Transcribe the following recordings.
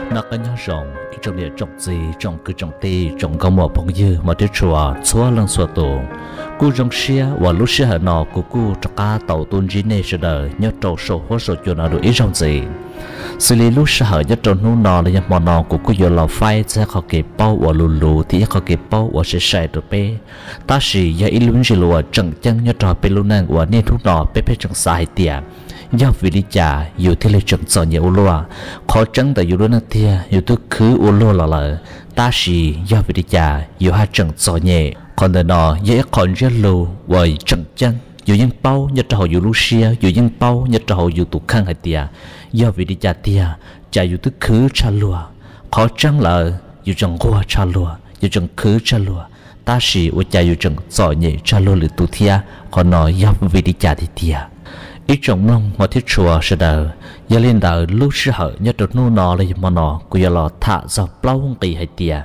Noj qab nyob zoo ib tsoom niam tsoom txiv, tsoom kwv tsoom tij, tsoom nkauj muam phooj ywg, hmov thiab tshua txhua leej txhua tus. Kuj zoo siab uas lub sij hawm no kuv kuj rov qab tau tuaj ntsib nej sawv daws nyob rau saum huab saum cua no dua ib zaug ntxiv. Xws li lub sij hawm nyob rau hnub no los yog hmo no kuv kuj yuav los faib txog qhov kev paub uas luv luv thiab ib qhov kev paub uas sai sai rau peb, tab sis yog ib lub ntsiab lus uas tseem ceeb nyob rau peb lub neej uas niaj hnub no peb pheej tseem xav hais tias yog vim li cas yus thiaj li tseem txom nyem ua luaj. Qhov tseeb ntawm yus lub neej tiag yus twb khwv ua luag los lawm, tab sis yog vim li cas yus haj tseem txom nyem. Qhov ntawm no yog ib qho ntsiab lus uas tseem ceeb, yus yeej paub nyob rau hauv yus lub siab, yus yeej paub nyob rau hauv yus tus kheej hais tias yog vim li cas tiag, cas yus twb khwv tshaj luag. Qhov tseeb lawm yus tseem nquag tshaj luag, yus tseem khwv tshaj luag, tab sis ua cas yus tseem txom nyem tshaj luag lwm tus thiab, qhov no yog vim li cas tiag tiag? Ib tsoom mloog hmov thiab tshua sawv daws, yog li ntawd lub sij hawm nyob rau hnub no los yog hmo no kuv yuav los tham txog plaub nqi hais tias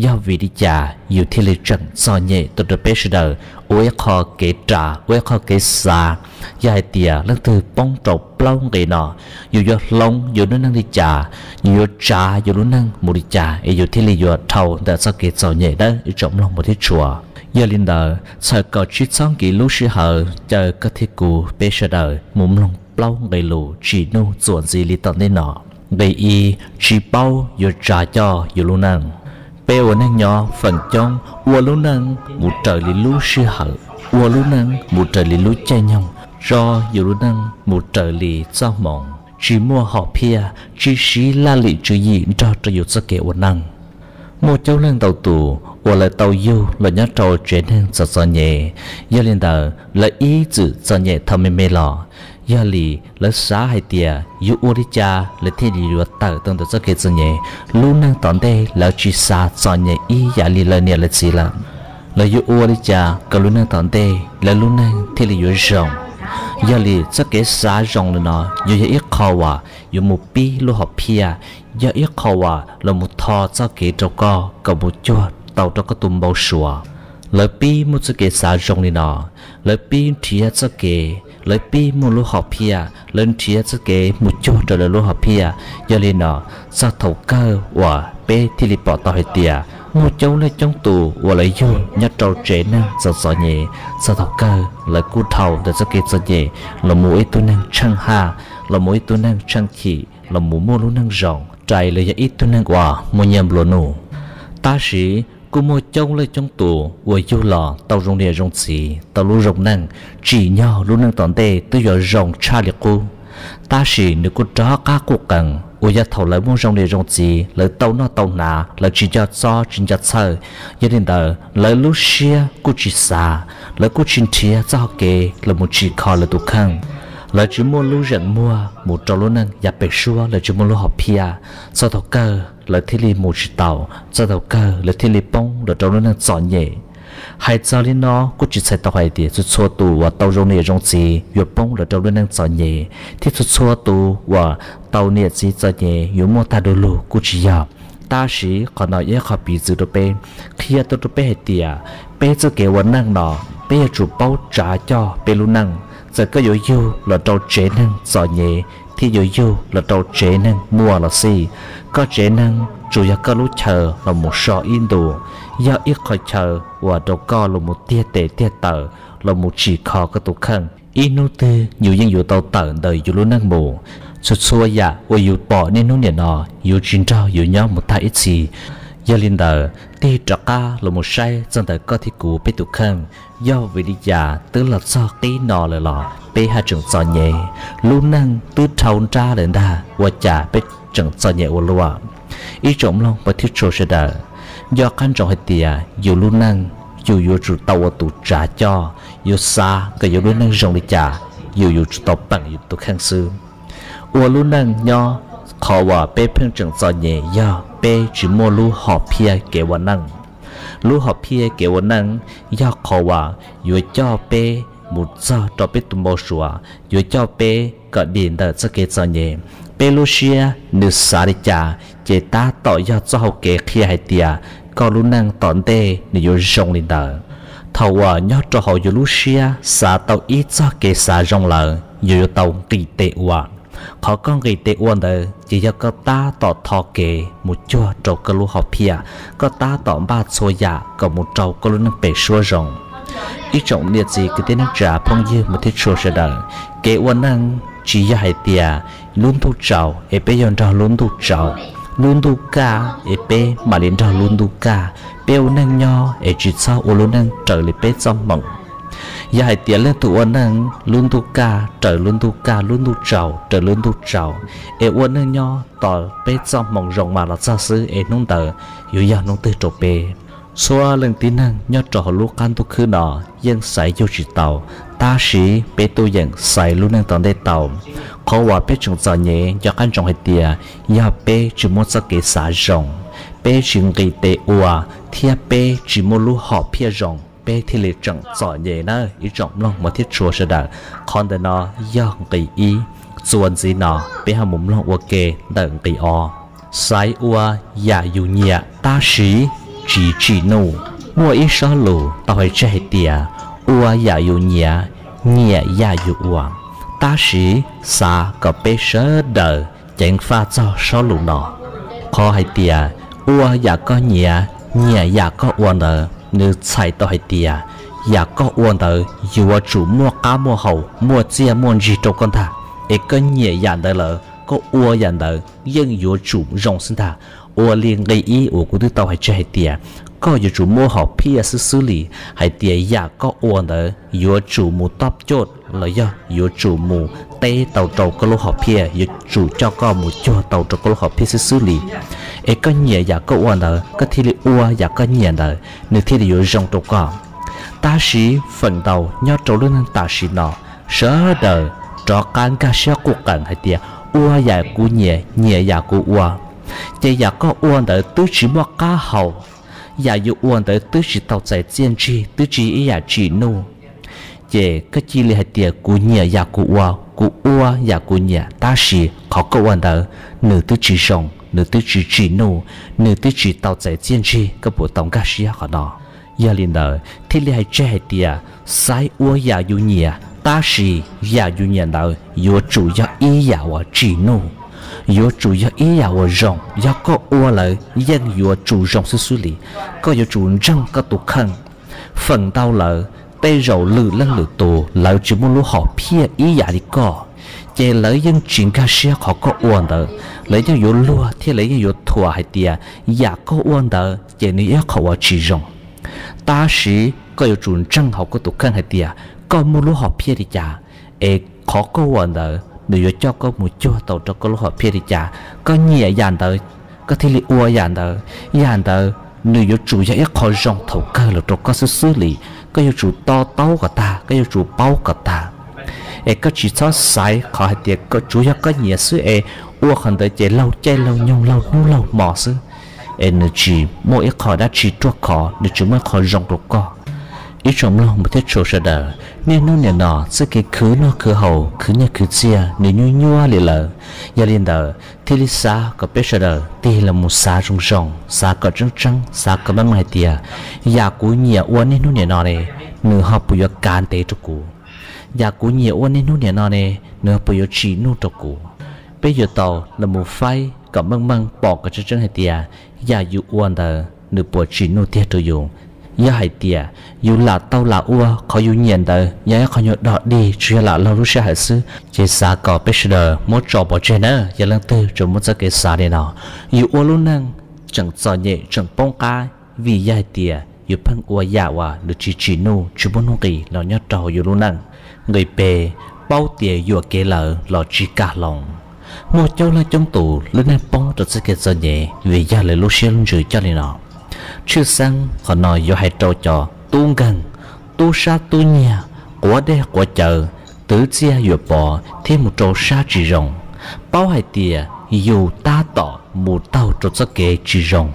yog vim li cas yus thiaj li tseem txom nyem tuaj rau peb sawv daws ua ib qho kev ras, ua ib qho kev xav. Yog hais tias leej twg poob rau plaub nqi no, yus yuav hloov yus lub neej li cas, yus yuav tsav yus lub neej mus li cas es yus thiaj li yuav dhau ntawm txoj kev txom nyem dawb ib tsoom mloog hmov thiab tshua. Yog li ntawd txhawm kom tsis txhob nkim lub sij hawm, caw koj thiab kuv peb sawv daws mus mloog plaub nqe lus tsim nuj txuas ntxiv li tom ntej no. Nqe ib, tsis paub yuav tsav coj yus lub neej. Peb ua neej nyob feem coob ua lub neej mus raws li lub sij hawm, ua lub neej mus raws li lub caij nyoog, tso yus lub neej mus raws li txoj hmoov, tsis muaj hom phiaj, tsis siv laj lim tswv yim nrog rau yus txoj kev ua neej. Muaj coob leej ntau tus uas lawv tau yug los nyob rau tsev neeg txom txom nyem, yog li ntawd lawv ib txwm txom nyem thaum me me los. Yog li lawv xav hais tias yuav ua li cas lawv thiaj li yuav tawm tau ntawm txoj kev txom nyem, lub neej tom ntej lawv tsis xav txom nyem ib yam li lawv niam lawv txiv lawm. Lawv yuav ua li cas kom lub neej tom ntej lawv lub neej thiaj li yuav zoo? Yog li txoj kev xav zoo li no yuav yog ib qho uas yuav mus pib lub hom phiaj, yog ib qho uas los mus tho txoj kev rau koj kom mus cuag tau rau koj tus npau suav. Lawv pib muaj txoj kev xav zoo li no, lawv pib nrhiav txoj kev, lawv pib muaj lub hom phiaj, lawv nrhiav txoj kev mus cuag rau lawv lub hom phiaj. Yog li no, txog thaum kawg uas peb thiaj li pom tau hais tias muaj coob leej coob tus uas lawv yug nyob rau tsev neeg txom txom nyem, txog thaum kawg lawv kuj dhau ntawm txoj kev txom nyem los mus ib tug neeg tsheej haj, los mus ib tug neeg tsheej chim, los mus muaj lub neej zoo rais los yog ib tug neeg uas muaj nyiaj nplua nuj. Tab sis kuj muaj coob leej coob tus uas yug los tau zoo niam zoo txiv, tau lub zoo neej, tsim nyog lub neej tom ntej twb yuav zoo tshaj li qub. Tab sis nws kuj rov qab quj qees uas yog thaum lawv muaj zoo niam zoo txiv, lawv tau noj tau hnav, lawv tsis nco txob tsis nco txhawj. Yog li ntawd lawv lub siab kuj tsis xav, lawv kuj tsis nrhiav txoj hau kev los mus tsim kho lawv tus kheej. Lawv tsis muaj lub zeem muag mus rau lub neej yav pem suab, lawv tsis muaj lub hom phiaj. Txog thaum kawg lawv thiaj li mus tsis tau, txog thaum kawg lawv thiaj li poob los rau lub neej txom nyem. Hais txog li no kuj tsis txhais tau hais tias txhua txhua tus uas tau zoo niam zoo txiv yuav poob los rau lub neej txom nyem, thiab txhua txhua tus uas tau niam txiv txom nyem yuav muaj tag du lug kuj tsis yog. Tab sis qhov no yog ib qho piv txwv rau peb, qhia tau rau peb hais tias peb txoj kev ua neej no, peb yuav tsum paub tsav coj peb lub neej. Txawm koj yuav yug los rau tsev neeg txom nyem thiab yuav yug los rau tsev neeg muaj los xij, koj tsev neeg tsuas yog koj lub chaw los mus so ib ntus, yog ib qho chaw uas rau koj los mus tiag tes tiag taw, los mus tsim kho koj tus kheej. Ib hnub twg yus yeej yuav tau tawm ntawm yus lub neej mus. Txhua txhua yam uas yus pom niaj hnub niam no yuav tsis nrog yus nyob mus tag ib txhis. Yog li ntawd tig rov qab los mus saib txog ntawm koj thiab kuv peb tus kheej, yog vim li cas twb los txog qib no lawm los peb haj tseem txom nyem? Lub neej twb dhau nrab lawm ntag, ua cas peb tseem txom nyem ua luaj? Ib tsoom mloog pab thiab tshua sawv daws, nco qab ntsoov hais tias yus lub neej yus yuav tsum tau ua tus tsav coj, yus xav kom yus lub neej zoo li cas, yus yuav tsum tau peem yus tus kheej xwb. Ua lub neej nyob, qhov uas peb pheej tseem txom nyem yog peb tsis muaj lub hom phiaj kev ua neej. Lub hom phiaj kev ua neej yog qhov uas yuav coj peb mus txog rau peb tus npau suav, yuav coj peb kom dim ntawm txoj kev txom nyem. Peb lub siab nws xav li cas ces tab tom yog txoj hau kev qhia hais tias koj lub neej tom ntej nws yuav zoo li ntawd. Thaum uas nyob rau hauv yus lub siab xav tau ib txoj kev xav zoo lawm, yus yuav tau nqis tes ua. Qhov koj nqis tes ua ntawd ces yog koj tab tom tho kev mus cuag rau koj lub hom phiaj, koj tab tom npaj txhua yam kom mus rau koj lub neej pem suab zoo. Ib tsoom niam txiv kwv tij neej tsa phooj ywg mus thiab tshua sawv daws, kev ua neej tsis yog hais tias lub ntuj tsaus es peb yuav nrog lub ntuj tsaus, lub ntuj kaj es peb mam li nrog lub ntuj kaj. Peb ua neej nyob es tsis txhob ua lub neej raws li peb txoj hmoov. Yog hais tias leej twg ua neej lub ntuj kaj raws lub ntuj kaj, lub ntuj tsaus raws lub ntuj tsaus, es ua neej nyob tos peb txoj hmoov zoo mas los txog xwb es hnub ntawd yuav yog hnub twg rau peb? Txhua leej tib neeg nyob rau hauv lub qab ntuj khwb no yeej xaiv yug tsis tau, tab sis peb tuaj yeem xaiv lub neej tom ntej tau. Qhov uas peb tseem txom nyem nco qab ntsoov hais tias yog peb tsis muaj txoj kev xav zoo, peb tsis nqis tes ua, thiab peb tsis muaj lub hom phiaj zoo, peb thiaj li tseem txom nyem na ib tsoom mloog mus thiab tshua sawv daws. Qhov ntawm no yog nqis ib. Txuas ntxiv no peb ho mus mloog ua ke ntawm nqis ob. Xaiv ua yam yus nyiam tab sis tsis tsim nuj. Muaj ib sob lus tau hais tseg hais tias ua yam yus nyiam, nyiam yam yus ua. Tab sis xav kom peb sawv daws ceev faj txog sob lus no. Qhov hais tias ua yam koj nyiam, nyiam yam koj ua ntawd nws txhais tau hais tias yam koj ua ntawd yuav tsum muaj qab muaj hau, muaj txiaj muaj ntsig rau koj ntag. Es koj nyiam yam ntawd lawm koj ua yam ntawd yeej yuav tsum zoo xwb ntag. Ua li nqi ib uas kuv twb tau hais tseg hais tias koj yuav tsum muaj hom phiaj xwb xwb li hais tias yam koj ua ntawd yuav tsum mus top coj los yog yuav tsum mus teb tau rau koj lub hom phiaj, yuav tsum coj koj mus cuag tau rau koj lub hom phiaj xwb xwb li. Es koj nyiam yam koj ua ntawd koj thiaj li ua yam koj nyiam ntawd nws thiaj li yuav zoo rau koj. Tab sis feem ntau nyob rau lub neej tam sim no sawv daws rov qab nkag siab quj qees hais tias ua yam kuv nyiam, nyiam yam kuv ua. Ces yam koj ua ntawd twb tsis muaj qab hau, yam yus ua ntawd twb tsis tau txais txiaj ntsig, twb tsis ib yam tsim nuj. Ces koj cia li hais tias kuv nyiam yam kuv ua, kuv ua yam kuv nyiam, tab sis qhov koj ua ntawd nws twb tsis zoo, nws twb tsis tsim nuj, nws twb tsis tau txais txiaj ntsig, koj puas tau nkag siab qhov no? Yog li ntawd thiaj li hais tseg hais tias xaiv ua yam yus nyiam tab sis yam yus nyiam ntawd yuav tsum yog ib yam uas tsim nuj, yuav tsum yog ib yam uas zoo, yog koj ua lawm yeej yuav tsum zoo xwb xwb li. Koj yuav tsum ntseeg koj tus kheej. Feem ntau lawm tej zaum lwm leej lwm tus lawv tsis muaj lub hom phiaj ib yam li koj, ces lawv yeej tsis nkag siab qhov koj ua ntawd, lawv yeej yuav luag thiab lawv yeej yuav thuam hais tias yam koj ua ntawd ces nws yog ib qho uas tsis zoo. Tab sis koj yuav tsum ntseeg hauv koj tus kheej hais tias koj muaj lub hom phiaj li cas, es qhov koj ua ntawd nws yuav coj koj mus cuag tau rau koj lub hom phiaj li cas. Koj nyiam yam ntawd koj thiaj li ua yam ntawd, yam ntawd nws yuav tsum yog ib qho zoo thaum kawg los rau koj xwb xwb li. Koj yuav tsum to taub kom tag, koj yuav tsum paub kom tag. Es koj tsis txhob xaiv qhov hais tias tsuas yog koj nyiam xwb es ua qhov ntawd ces laug caij laug nyoog laug hnub laug hmo xwb, es nws tsis muaj ib qho dab tsi ruaj khov, nws tsis muaj ib qho zoo rau koj. Ib tsoom mloog mus thiab tshua sawv daws, niaj hnub nim no txoj kev khwv noj khwv haus khwv nyiaj khwv txiaj nws nyuaj nyuaj li lawm. Yog li ntawd thiaj li xav kom peb sawv daws tig los mus xav zoo zoo, xav kom tseeb tseeb, xav kom meej meej hais tias yam kuv nyiam ua niaj hnub nim no ne, nws ho puas yuav kav ntev rau kuv? Yam kuv nyiam ua niaj hnub nim no ne, nws ho puas yuav tsim nuj rau kuv? Peb yuav tau los mus faib kom meej meej pom kom tseeb tseeb hais tias yam yus ua ntawd nws puas tsim nuj tiag rau yus. Yog hais tias yus lam tau lam ua qhov yus nyiam ntawd yog ib qho nyuag dog dig tsuas yog lam laug lub sij hawm xwb, ces xav kom peb sawv daws muab tso pov tseg na. Yog leej twg tseem muaj txoj kev xav li no, yus ua lub neej tseem txom nyem tseem poob qab vim yog hais tias yus pheej ua yam uas nws tsis tsim nuj tsis muaj nuj nqis los nyob rau yus lub neej. Nqis peb, paub tias yuam kev lawm los tsis kam hloov. Muaj coob leej coob tus lub neej poob rau txoj kev txom nyem vim yog lawv lub siab lub ntsws coj li no. Tshwj xeeb qhov no yuav hais rau cov tub nkeeg, tub sab tub nyiag, quav dej quav cawv, twv txiaj yuam pov thiab mus rau sab tsis zoo. Paub hais tias yus tab tom mus taug rau txoj kev tsis zoo,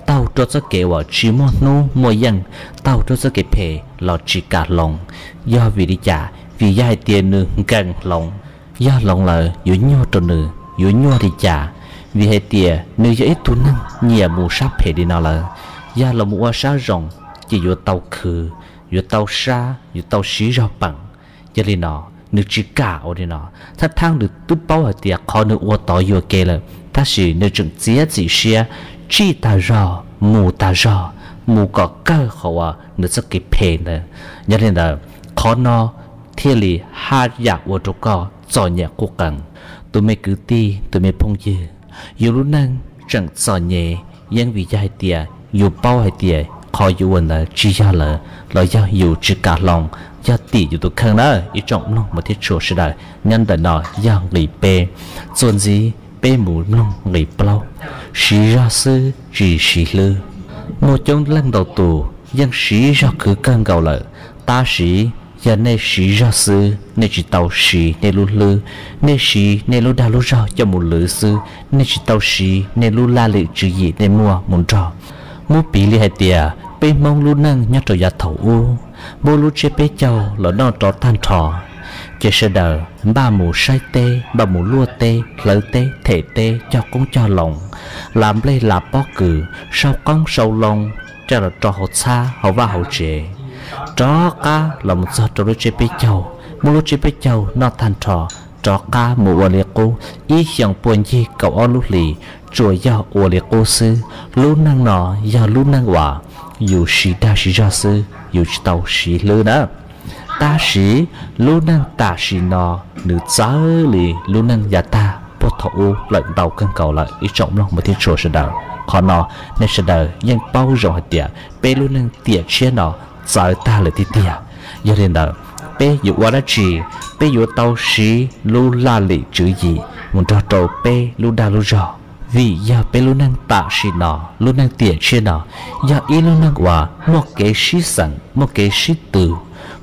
taug rau txoj kev uas tsis muaj hnub muaj yeej, taug rau txoj kev phem los tsis kam hloov. Yog vim li cas? Vim yog hais tias nws nkees hloov, yog hloov lawm yuav nyuaj rau nws, yuav nyuaj li cas? Vim hais tias nws yog ib tug neeg nyiam mus sab phem li no lawm, yog los mus ua sab zoo ces yuav tau khwv, yuav tau sab, yuav tau siv zog peem. Yog li no, nws tsis kam ua li no. Thab thab nws twb paub hais tias qhov nws ua tod yuam kev lawm, tab sis nws tseem txiav txim siab tsij tag zog mus tag zog, mus kom kawg qhov uas nws txoj kev phem ntawd. Yog li ntawd, qhov no thiaj li haj yam ua rau koj txom nyem quj qees. Tus me kwv tij, tus me phooj ywg, yus lub neej tseem txom nyem yeej vim yog hais tias yus paub hais tias qhov yus ua ntawd tsis yog lawm los yog yus tsis kam hloov, yog tim yus tus kheej na. Ib tsoom mloog mus thiab tshua sawv daws, nyob ntawm no yog nqis peb, txuas ntxiv peb mus mloog nqis plaub. Siv zog xwb tsis siv hlwb. Muaj coob leej ntau tus yeej siv zog khwv kawg nkaus lawm, tab sis yog nej siv zog xwb, nej tsis tau siv nej lub hlwb, nej siv nej lub dag lub zog coj mus lwv xwb, nej tsis tau siv nej lub laj lim tswv yim nej muaj mus nrog. Muab piv li hais tias peb Hmoob lub neej nyob rau yav thaum ub, muab lub tsiab peb caug los noj rov tag nrho, ces sawv daws npaj mus saib teb, npaj mus luaj teb, hlawv teb, them teb, cog qoob cog loo, la nplej la pob kws, sau qoob sau loo, coj los rau hauv txhab hauv vaj hauv tsev. Rov qab los mus txog rau lub tsiab peb caug, muab lub tsiab peb caug noj tag nrho, rov qab mus ua li qub ib xyoos pua ncig kaum ob lub hlis, tsuas yog ua li qub xwb. Lub neej no yog lub neej uas yus siv dag siv zog xwb, yus tsis tau siv hlwb na. Tab sis lub neej tam sim no nws txawv li lub neej yav tag puag thaum ub lawm ntau kawg nkaus lawm ib tsoom mloog mus thiab tshua sawv daws. Qhov no nej sawv daws yeej paub zoo hais tias peb lub neej tiam tshiab no txawv tag lawm tiag tiag. Yog li ntawd, peb yuav ua dab tsi? Peb yuav tau siv lub laj lim tswv yim mus nrog rau peb lub dag lub zog, vim yog peb lub neej tam sim no, lub neej tiam tshiab no, yog ib lub neej uas muaj kev sib xeem, muaj kev sib tw,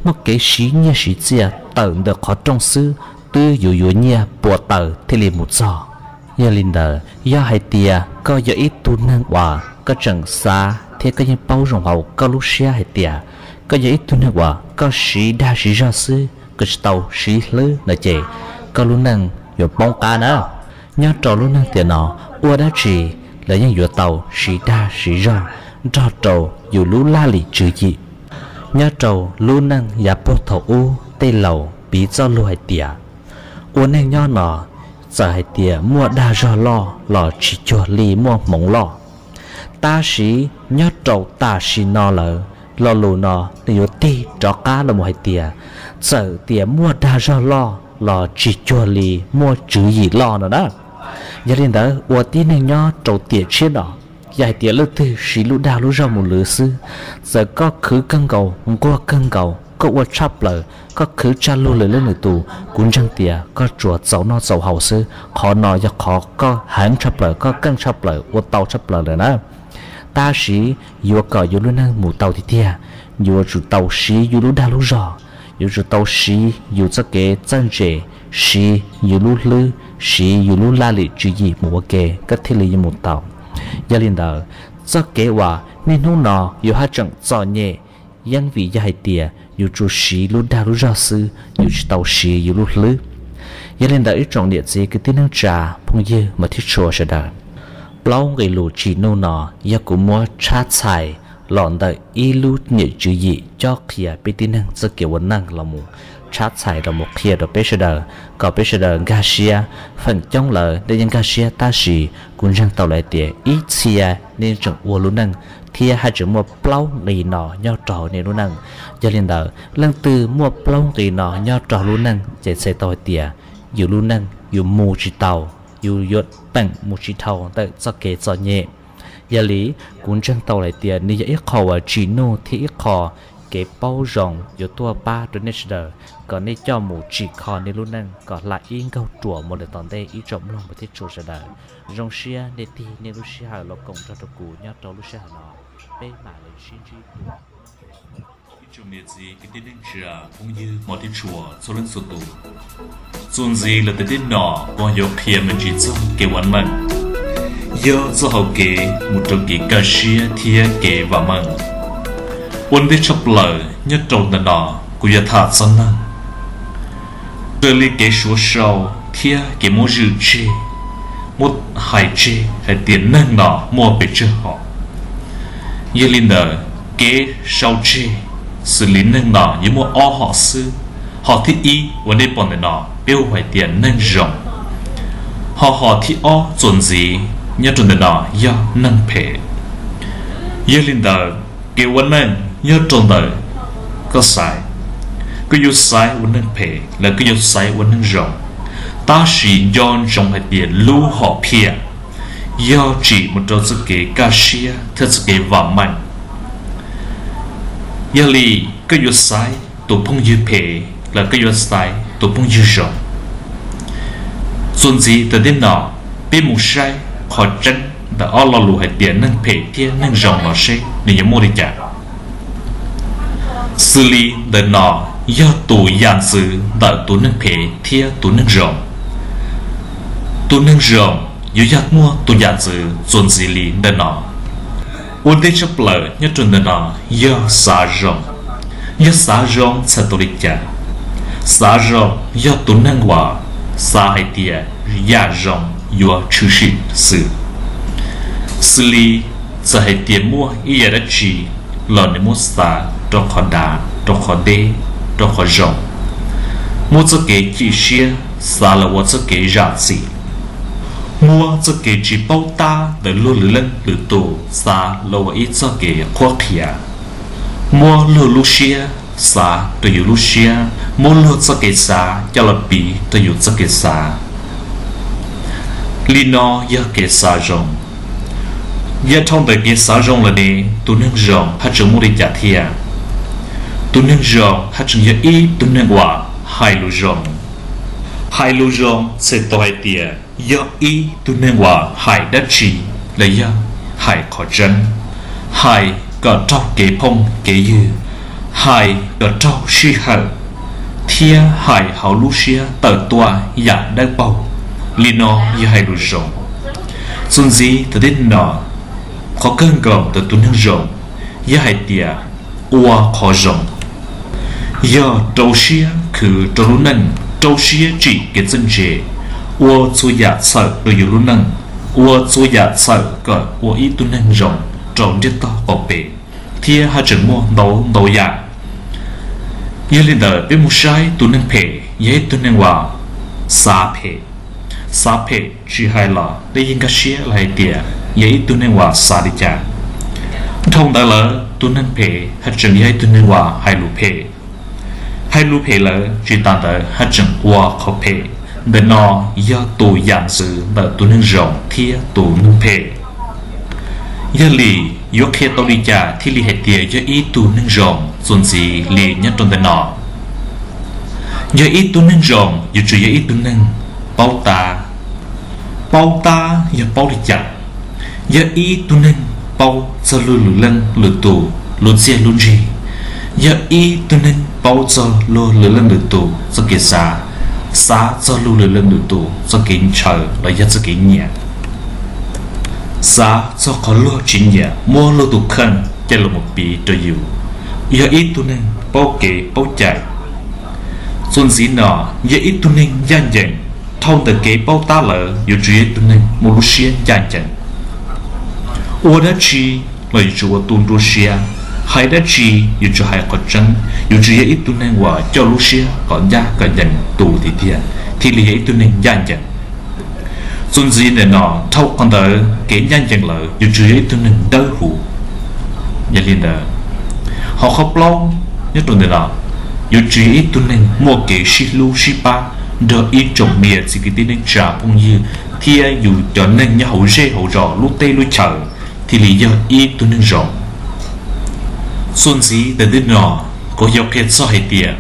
muaj kev siv nyiaj siv txiaj tawm ntawm qhov rooj xwb, twb yuav yuav nyiaj puas taws thiaj li mus txog. Yog li ntawd, yog hais tias koj yog ib tug neeg uas koj tseem xav thiab koj yeej paub zoo hauv koj lub siab hais tias koj yog ib tug neeg uas koj siv dag siv zog xwb, koj tsis tau siv hlwb no ces koj lub neej yuav poob qab na. Nyob rau lub neej tiam no, ua dab tsi los yeej yuav tau siv dag siv zog nrog rau yus lub laj lim tswv yim. Nyob rau lub neej yav puag thaum ub, tej laus piv txoj lus hais tias, ua neej nyob no, txawm hais tias muaj dag zog loj los tsis cuag li muaj hmoov loj. Tab sis nyob rau tam sim no lawm, lo lus no nws yuav tig rov qab los mus hais tias, txawm tias muaj dag zog loj los tsis cuag li muaj tswv yim loj no na. Yog li ntawd, ua tib neeg nyob rau tiam tshiab no, yog hais tias leej twg siv lub dag lub zog mus lwv xwb, txawm koj khwv kawg nkaus, nquag kawg nkaus, koj ua tshaj plaws, koj khwv tshaj luag lwm leej lwm tus, kuv ntseeg tias koj tsuas txaus noj txaus haus xwb. Qhov no yog qhov koj heev tshaj plaws, koj keej tshaj plaws, ua tau tshaj plaws lawm na. Tab sis yuav kom yus lub neej mus tau tiag tiag, yuav tsum tau siv yus lub dag lub zog, yuav tsum tau siv yus txoj kev txawj ntse, siv yus lub hlwb, siv yus lub laj lim tswv yim mus ua ke koj thiaj li yuav mus tau. Yog li ntawd, txoj kev uas niaj hnub no yus haj tseem txom nyem yeej vim yog hais tias yus tsuas siv lub dag lub zog xwb, yus tsis tau siv yus lub hlwb. Yog li ntawd ib tsoom niam txiv kwv tij neej tsa phooj ywg mas thiab tshua sawv daws, plaub nqe lus tsim nuj no yog kuv muab tshab txhais los ntawm ib lub niam tswv yim cob qhia peb tib neeg txoj kev ua neej los mus tshab txhais los mus qhia rau peb sawv daws kom peb sawv daws nkag siab. Feem coob lawm nej yeej nkag siab tab sis kuv ntseeg tau lawm tias ib txhia nej tseem ua lub neej thiab haj tseem muaj plaub nqe no nyob rau nej lub neej. Yog li ntawd, leej twg muaj plaub nqe no nyob rau lub neej ces txhais tau hais tias yus lub neej yus mus tsis tau, yus yuav peem mus tsis dhau ntawm txoj kev txom nyem. Yog li, kuv ntseeg tau lawm tias nws yog ib qho uas tsim nuj thiab ib qho kev paub zoo yuav tuaj pab rau nej sawv daws kom nej coj mus tsim kho nej lub neej kom hla ib nkaug ruam mus lawm tom ntej ib tsoom mloog mus thiab tshua sawv daws. Zoo siab nej tig nej lub sij hawm los koom nrog rau kuv nyob rau lub sij hawm no, peb mam li sib ntsib dua. Ib tsoom niam txiv kwv tij neej tsa phooj ywg hmov thiab tshua txhua leej txhua tus, txuas ntxiv lawm tiam no kuv yuav qhia me ntsis txog kev ua neej, yog txoj hau kev mus rau kev kaj siab thiab kev vam meej. Ua ntej tshaj plaws nyob rau ntawm no kuv yuav tham txog neeg raws li kev suav sau thiab kev muab zwm tseg, muab hais tseg hais tias neeg no muaj pes tsawg hom. Yog li ntawd, kev sau tseg xws li neeg no yuav muaj ob hom xwb. Hom thib ib uas nej pom ntawm no peb hu hais tias neeg zoo, ho hom thib ob txuas ntxiv nyob rau ntawm no yog neeg phem. Yog li ntawd, kev ua neej nyob rau ntawm koj xaiv, koj yuav xaiv ua neeg phem los koj yuav xaiv ua neeg zoo, tab sis nco ntsoov hais tias lub hom phiaj yog tsim mus rau txoj kev kaj siab thiab txoj kev vam meej. Yog li, koj yuav xaiv tus phooj ywg phem los koj yuav xaiv tus phooj ywg zoo? Txuas ntxiv ntawm no, peb mus saib qhov tseeb ntawm ob lo lus hais tias neeg phem thiab neeg zoo no seb nws yuav muaj li cas. Xws li ntawm no yog tus yam ntxwv ntawm tus neeg phem thiab tus neeg zoo. Tus neeg zoo yuav yog muaj tus yam ntxwv txuas ntxiv li ntawm no. Ua ntej tshaj plaws nyob rau ntawm no yog xav zoo. Yog xav zoo txhais tau li cas? Xav zoo yog tus neeg uas xav hais tias yam zoo yuav tshwm sim xwb. Xws li, txawm hais tias muaj ib yam dab tsi los nws muab xav rau qhov dav, rau qhov deb, rau qhov zoo, muab txoj kev chim siab xav los ua txoj kev zam txim, muab txoj kev tsis paub tab ntawm luag lwm leej lwm tus xav los ua ib txoj kev qhuab qhia, muab luag lub siab xav rau yus lub siab, muab luag txoj kev xav coj los piv rau yus txoj kev xav. Li no yog kev xav zoo. Yog dhau ntawm kev xav zoo lawm ne, tus neeg zoo haj tseem muaj li cas thiab? Tus neeg zoo haj tseem yog ib tug neeg uas hais lus zoo. Hais lus zoo txhais tau hais tias yog ib tug neeg uas hais dab tsi los yog hais qhov tseeb, hais kom raug kev phooj kev ywg, hais kom raug sij hawm, thiab hais hauv lub siab tawm tuaj yam dawb paug. Li no yog hais lus zoo. Txuas ntxiv ntawm no, qhov kawg nkaus ntawm tus neeg zoo yog hais tias ua qhov zoo, yog rau siab khwv rau lub neej, rau siab tsim kev txawj ntse, ua txhua yam txhawm rau yus lub neej, ua txhua yam txhawm kom ua ib tug neeg zoo rau ntiaj teb qaum pem, thiab haj tseem muaj ntau ntau yam. Yog li ntawd peb mus saib tus neeg phem yog ib tug neeg uas xav phem. Xav phem tsis hais los dej yeej nkag siab los hais tias yog ib tug neeg uas xav li cas. Dhau ntawd lawm tus neeg phem haj tseem yog ib tug neeg uas hais lus phem. Hais lus phem lawm tsis tas ntawd haj tseem ua qhov phem. Ntawm no yog tus yam ntxwv ntawm tus neeg zoo thiab tus neeg phem. Yog li, yuav qhia tau li cas thiaj li hais tias yog ib tug neeg zoo txuas ntxiv li nyob rau ntawm no? Yog ib tug neeg zoo yuav tsum yog ib tug neeg paub tab. Paub tab yog paub li cas? Yog ib tug neeg paub txog luag lwm leej lwm tus lub txiaj lub ntsig, yog ib tug neeg paub txog luag lwm leej lwm tus txoj kev xav, xav txog luag lwm leej lwm tus txoj kev ntshaw los yog txoj kev nyiam, xav txog qhov luag tsis nyiam muab luag tus kheej coj los mus piv rau yus, yog ib tug neeg paub kev paub cai. Txuas ntxiv no, yog ib tug neeg ncaj ncees. Dhau ntawm kev paub tab lawm yuav tsum yog ib tug neeg muaj lub siab ncaj ncees. Ua dab tsi los yuav tsum ua tu nruab siab, hais dab tsi yuav tsum hais qhov tseeb, yuav tsum yog ib tug neeg uas coj lub siab kom ncaj kom ncees tus tiag tiag thiaj li yog ib tug neeg ncaj ncees. Txuas ntxiv ntawm no, dhau qhov ntawd kev ncaj ncees lawm yuav tsum yog ib tug neeg dawb huv. Yog li ntawd, ho qhov plaub nyob rau ntawm no, yuav tsum yog ib tug neeg muaj kev sib hlub sib pab nrog ib tsoom niam txiv kwv tij neej tsa phooj ywg thiab yus cov neeg nyob hauv zej hauv zos lub teb lub chaw thiaj li yog ib tug neeg zoo. Txuas ntxiv ntawm no, kuv yuav qhia txog hais tias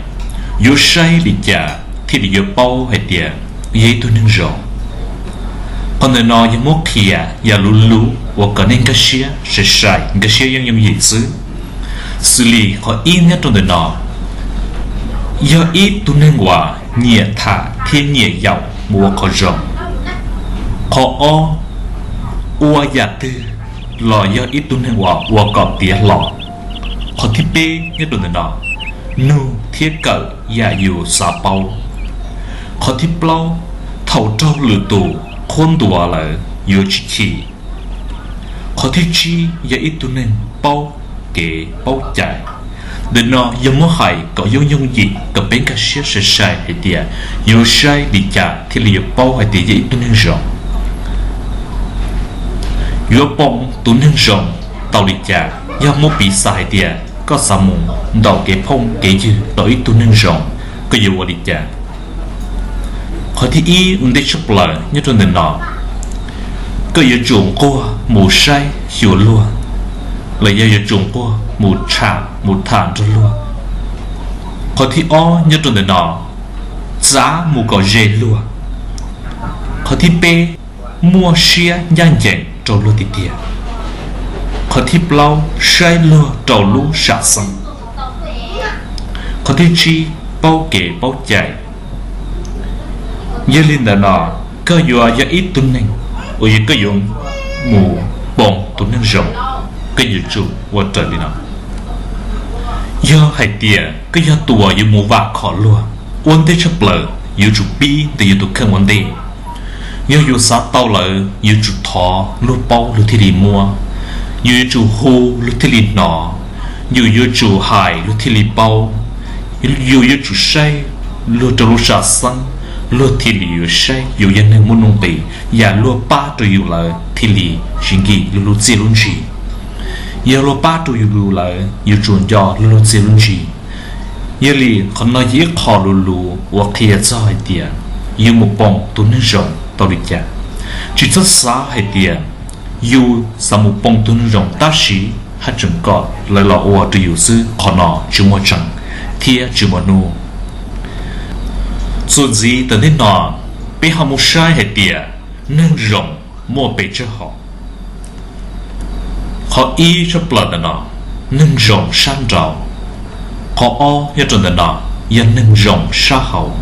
yuav saib li cas thiaj li yuav paub hais tias yog ib tug neeg zoo. Qhov ntawm no yog muab qhia yam luv luv uas kom nej nkag siab sai sai, nkag siab yooj yooj yim xwb. Xws li qhov ib nyob rau ntawm no, yog ib tug neeg uas nyiam tham thiab nyiam yaum mus ua qhov zoo. Qhov ob, ua yam twg los yog ib tug neeg uas ua kom tiav hlo. Qhov thib peb nyob rau ntawm no, nug thiab kawm yam yus xav paub. Qhov thib plaub, thaum raug lwm tus qhuab ntuas lawm yuav tsis chim. Qhov thib tsib, yog ib tug neeg paub kev paub cai. Ntawm no yog muab hais kom yooj yooj yim kom peb nkag siab sai sai hais tias yuav saib li cas thiaj li yuav paub hais tias yog ib tug neeg zoo. Yuav pom tus neeg zoo tau li cas? Yog muab piv xam hais tias koj xav mus ntaus kev phooj kev ywg rau ib tug neeg zoo, koj yuav ua li cas? Qhov thib ib ua ntej tshaj plaws nyob rau ntawm no, koj yuav tsum nquag mus saib xyuas luag, los yog yuav tsum nquag mus tsham mus tham nrog luag. Qhov thib ob nyob rau ntawm no, txav mus kom ze luag. Qhov thib peb, muaj siab ncaj ncees rau luag tiag tiag. Qhov thib plaub, saib luag rau lub sam xeeb. Qhov thib tsib, paub kev paub cai. Yog li ntawm no, koj yuav yog ib tug neeg uas yog koj yuav mus pom tus neeg zoo, koj yuav tsum ua raws li no. Yog hais tias koj yog tus uas yuav mus vam khom luag, ua ntej tshaj plaws yuav tsum pib ntawm yus tus kheej ua ntej. Yog yus xav tau lawm yuav tsum thov luag paub luag thiaj li muab, yus yuav tsum hu luag thiaj li hnov, yus yuav tsum hais luag thiaj li paub, yus yuav tsum saib luag rau lub sam xeeb, luag thiaj li yuav saib yus yog neeg muaj nuj nqis, yam luag pab rau yus lawm thiaj li tsis nkim luag lub txiaj lub ntsig. Yog luag pab rau yus lawm yuav tsum nco luag lub txiaj lub ntsig. Yog li qhov no yog ib qho luv luv uas qhia txog hais tias yus mus pom tus neeg zoo tau li cas. Tsis txhob xav hais tias yus xav mus pom tus neeg zoo tab sis haj tseem kom lawv los ua rau yus xwb, qhov no tsis muaj tseeb thiab tsis muaj hnub. Txuas ntxiv tom ntej no, peb ho mus saib hais tias neeg zoo muaj pes tsawg hom. Qhov ib tshaj plaws ntawm no, neeg zoo sab nraud. Qhov ob nyob rau ntawm no yog neeg zoo sab hauv.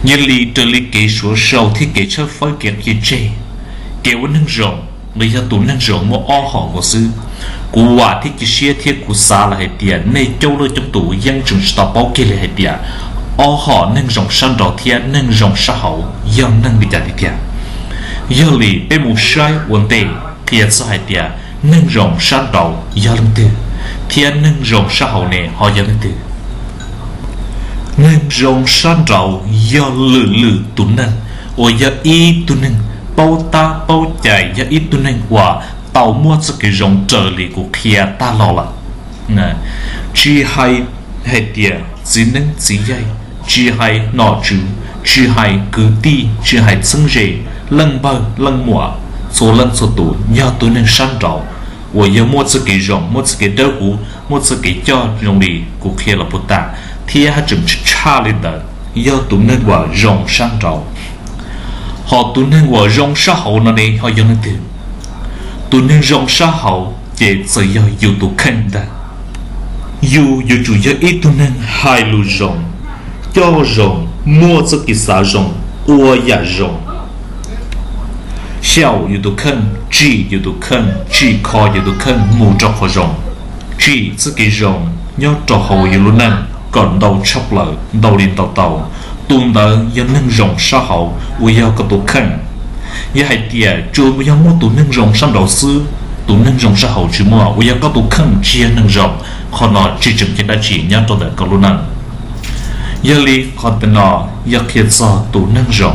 Yog li raws li kev suav sau thiab kev tshawb fawb kev qhia tseg, kev ua neeg zoo los yog tus neeg zoo muaj ob hom nkaus xwb. Kuv vam thiab cia siab thiab kuv xav lawm hais tias nej coob leej coob tus yeej tseem tsis tau paub kiag li hais tias ob hom neeg zoo sab nraud thiab neeg zoo sab hauv yog neeg li cas tiag tiag. Yog li peb mus saib ua ntej qhia txog hais tias neeg zoo sab nraud yog leej twg, thiab neeg zoo sab hauv ne ho yog leej twg. Neeg zoo sab nraud yog lwm lwm tus neeg uas yog ib tug neeg paub tab paub cai, yog ib tug neeg uas tau muaj txoj kev zoo raws li kuv qhia tag los lawm. Tsis hais hais tias txiv neeb txiv yaig, tsis hais nom tswv, tsis hais kwv tij, tsis hais txheeb ze, leej npawg leej muam, txhua leej txhua tus yog tus neeg sab nraud uas yog muaj txoj kev zoo, muaj txoj kev dawb huv, muaj txoj kev coj zoo li kuv qhia los puag ta, thiab haj tseem tshaj li ntawd yog tus neeg uas zoo sab nraud. Ho tus neeg uas zoo sab hauv no ne ho yog leej twg? Tus neeg zoo sab hauv ces txawm yog yus tus kheej ntag. Yus yuav tsum yog ib tug neeg hais lus zoo, coj zoo, muaj txoj kev xav zoo, ua yam zoo, xyaum yus tus kheej, tsim yus tus kheej, tsim kho yus tus kheej mus rau qhov zoo, tsim txoj kev zoo nyob rau hauv yus lub neej kom ntau tshaj plaws, ntau li ntau tau. Tus ntawd yog neeg zoo sab hauv uas yog koj tus kheej. Yog hais tias tsuas yog muaj tus neeg zoo sab nraud xwb, tus neeg zoo sab hauv tsis muaj uas yog koj tus kheej tsis yog neeg zoo, qhov no tsis tseem ceeb dab tsi nyob rau ntawm koj lub neej. Yog li qhov ntawm no yog qhia txog tus neeg zoo.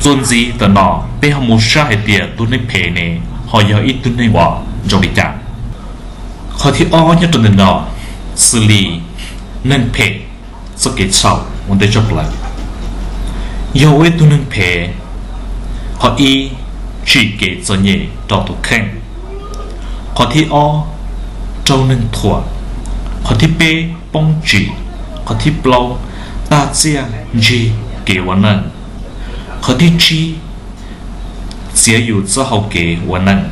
Txuas ntxiv ntawm no peb ho mus saib hais tias tus neeg phem ne ho yog ib tug neeg uas zoo li cas. Qhov thib ob nyob rau ntawm no, xws li neeg phem txoj kev txhaum ua ntej tshaj plaws. Yog ua ib tug neeg phem, qhov ib, tsim kev txom nyem rau tus kheej. Qhov thib ob, raug neeg thuam. Qhov thib peb, poob tsim. Qhov thib plaub, tag txiaj ntsig kev ua neej. Qhov thib tsib, txiav yus txoj hau kev ua neej.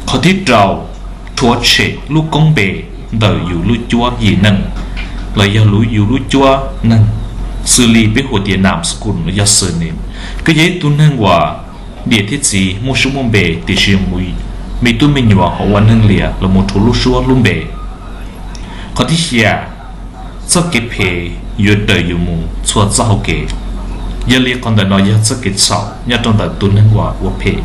Qhov thib rau, rhuav tshem lub koob npe ntawm yus lub cuab yim neej los yog yus lub cuab neeg, xws li peb hu tias nam xu kus los yog xws li koj yog ib tug neeg uas niam thiab txiv muaj suab muaj npe tiam sis me tub me nyuam ho ua neeg liam los mus rhuav lub suab lub npe. Qhov thib xya, txoj kev phem yuav raws yus mus txhua txoj hau kev. Yog li qhov ntawm no yog txoj kev txhaum nyob rau ntawm tus neeg uas ua phem.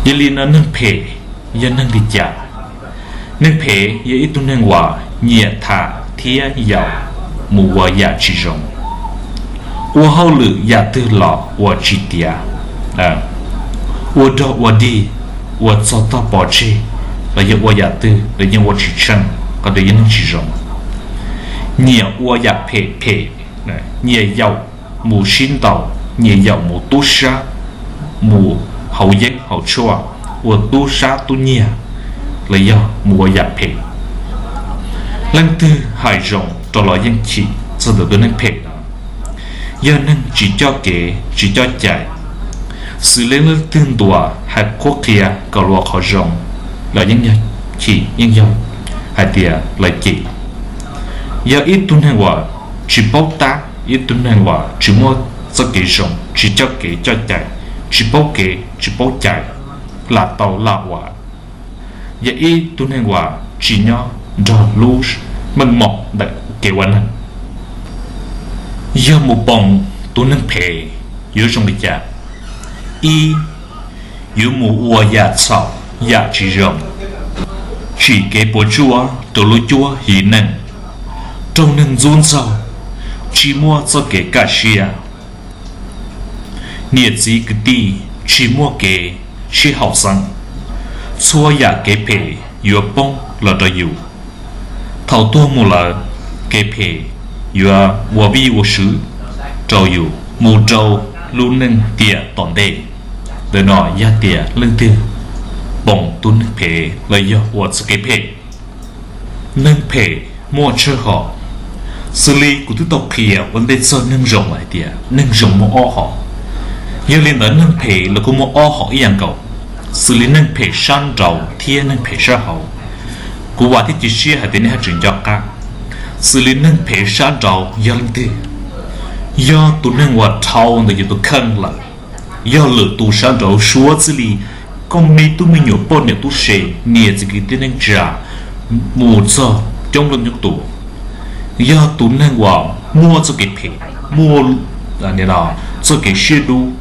Yog li no neeg phem yog neeg li cas? Neeg phem yog ib tug neeg uas nyiam tham thiab yaum mus ua yam tsis zoo, ua hauj lwm yam twg los ua tsis tiav, ua dog ua dig, ua txog tog pov tseg, los yog ua yam twg los yeej ua tsis tsheej, qhov ntawd yog neeg tsis zoo. Nyiam ua yam phem phem, nyiam yaum mus sib ntaus, nyiam yaum mus tub sab, mus haus yeeb haus tshuaj, ua tub sab tub nyiag, los yog mus ua yam phem. Leej twg hais zoo rau los yeej chim txog ntawm tus neeg phem no. Yog neeg tsis coj kev tsis coj cai, xws li leej twg ntuas hais qhuab qhia kom los qhov zoo los yeej yog chim, yeej yog hais tias lawv cem. Yog ib tug neeg uas tsis paub tab, ib tug neeg uas tsis muaj txoj kev zoo, tsis coj kev coj cai, tsis paub kev tsis paub cai, lam tau lam ua, yog ib tug neeg uas tsis nyob nrog lub meej mom ntawm kev ua neeg. Yog mus poom tus neeg phem yuav zoo li cas? Ib, yuav mus ua yam txhaum yam tsis zoo, tsim kev puas tsuaj rau lub cuab hiv neeg, raug neeg ntxub ntxaug, tsis muaj txoj kev kaj siab, niam txiv kwv tij tsis muaj kev sib haum xeeb, txhua yam kev phem yuav poob los rau yus. Thaum tuag mus lawm, kev phem yuav ua vij ua sw rau yus mus rau lub neej tiam tom ntej. Ntawm no yog tias leej twg poom tus neeg phem los yog ua txoj kev phem. Neeg phem muaj tsawg hom, xws li kuv twb tau qhia ua ntej txog neeg zoo lawm hais tias neeg zoo muaj ob hom. Yog li ntawd neeg phem los kuj muaj ob hom ib yam nkaus, xws li neeg phem sab nraud thiab neeg phem sab hauv. Kuv vam thiab cia siab hais tias nej haj tseem nco qab. Xws li neeg phem sab nraud yog leej twg? Yog tus neeg uas dhau ntawm yus tus kheej lawm, yog lwm tus sab nraud suav txij li koj me tub me nyuam poj niam tub se, niam txiv kwv tij neej tsa, mus txog coob leej coob tus, yog tus neeg uas muaj txoj kev phem, muaj txoj kev siab dub,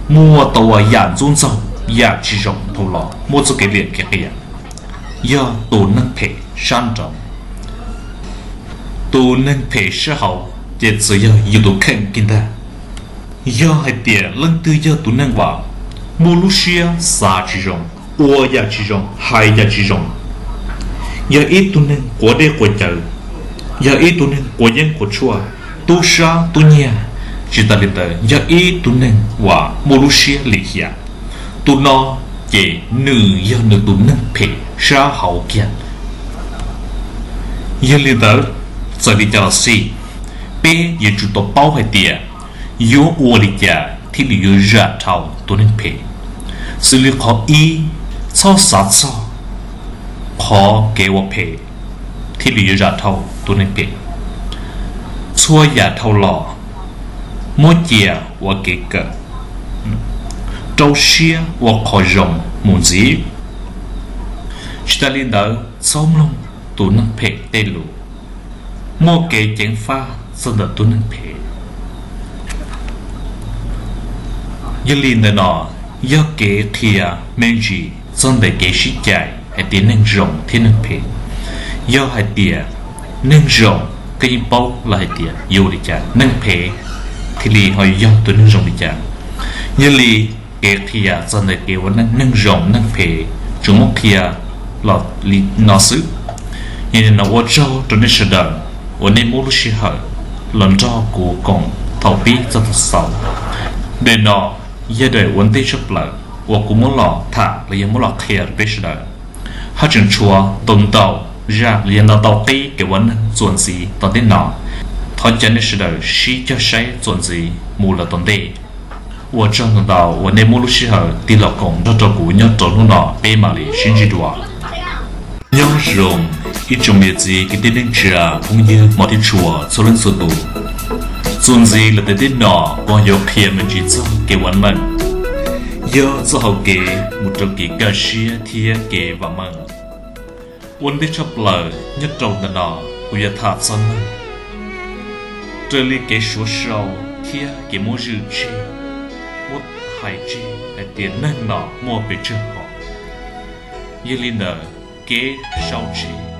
muaj tau yam ntxub ntxaug, yam tsis zoo dhau los, muaj txoj kev liam kev qias, yog tus neeg phem sab nraud. Tus neeg phem sab hauv ces txawm yog yus tus kheej kiag ntag. Yog hais tias leej twg yog tus neeg uas muaj lub siab xav tsis zoo, ua yam tsis zoo, hais yam tsis zoo, yog ib tug neeg quav dej quav cawv, yog ib tug neeg quav yeeb quav tshuaj, tub sab tub nyiag, tsis tas li ntawd yog ib tug neeg uas muaj lub siab lim hiam, tus no ces nws yog nws tus neeg phem sab hauv kiag. Yog li ntawd, txawm li cas los xij, peb yuav tsum tau paub hais tias yuav ua li cas thiaj li yuav zam dhau tus neeg phem. Xws li qhov ib, txhob xav txog qhov kev ua phem thiaj li yuav zam dhau tus neeg phem. Txhua yam dhau los, muab cia ua kev kawm, rau siab ua qhov zoo mus ntxiv. Tsis tas li ntawd, txhob mloog tus neeg phem tej lus, muaj kev ceev faj txog ntawm tus neeg phem. Yog li ntawd no, yog kev qhia me ntsis txog ntawm kev sib cais hais tias neeg zoo thiab neeg phem. Yog hais tias neeg zoo, koj yeej paub lawm hais tias yuav ua li cas neeg phem thiaj li ho yog tus neeg zoo li cas. Yog li, kev qhia txog ntawm kev ua neeg, neeg zoo neeg phem tsuas muab qhia los li no xwb. Yog li no ua tsaug rau nej sawv daws uas nej muab lub sij hawm los nrog kuv koom thaum pib txog thaum xaus. Daim no yog daim ua ntej tshaj plaws uas kuv muab los tham los yog muab los qhia rau peb sawv daws. Haj tseem tshuav ntau ntau zaj los yog ntau ntau qib kev ua neeg txuas ntxiv tom ntej no. Thov caw nej sawv daws sib cog saib txuas ntxiv mus lawm tom ntej. Ua tsaug ntau ntau uas nej muab lub sij hawm tig los koom nrog rau kuv nyob rau hnub no, peb mam li sib ntsib dua. Nyob zoo ib tsoom niam txiv kwv tij neej tsa phooj ywg hmov thiab tshua txhua leej txhua tus. Txuas ntxiv lawm tom ntej no, kuv yuav qhia me ntsis txog kev ua neej, yog txoj hau kev mus rau kev kaj siab thiab kev vam meej. Ua ntej tshaj plaws nyob rau ntawm no, kuv yuav tham txog neeg, raws li kev suav sau thiab kev muab zwm tseg, muab hais tseg hais tias neeg no muaj pes tsawg hom. Yog li ntawd, kev sau tseg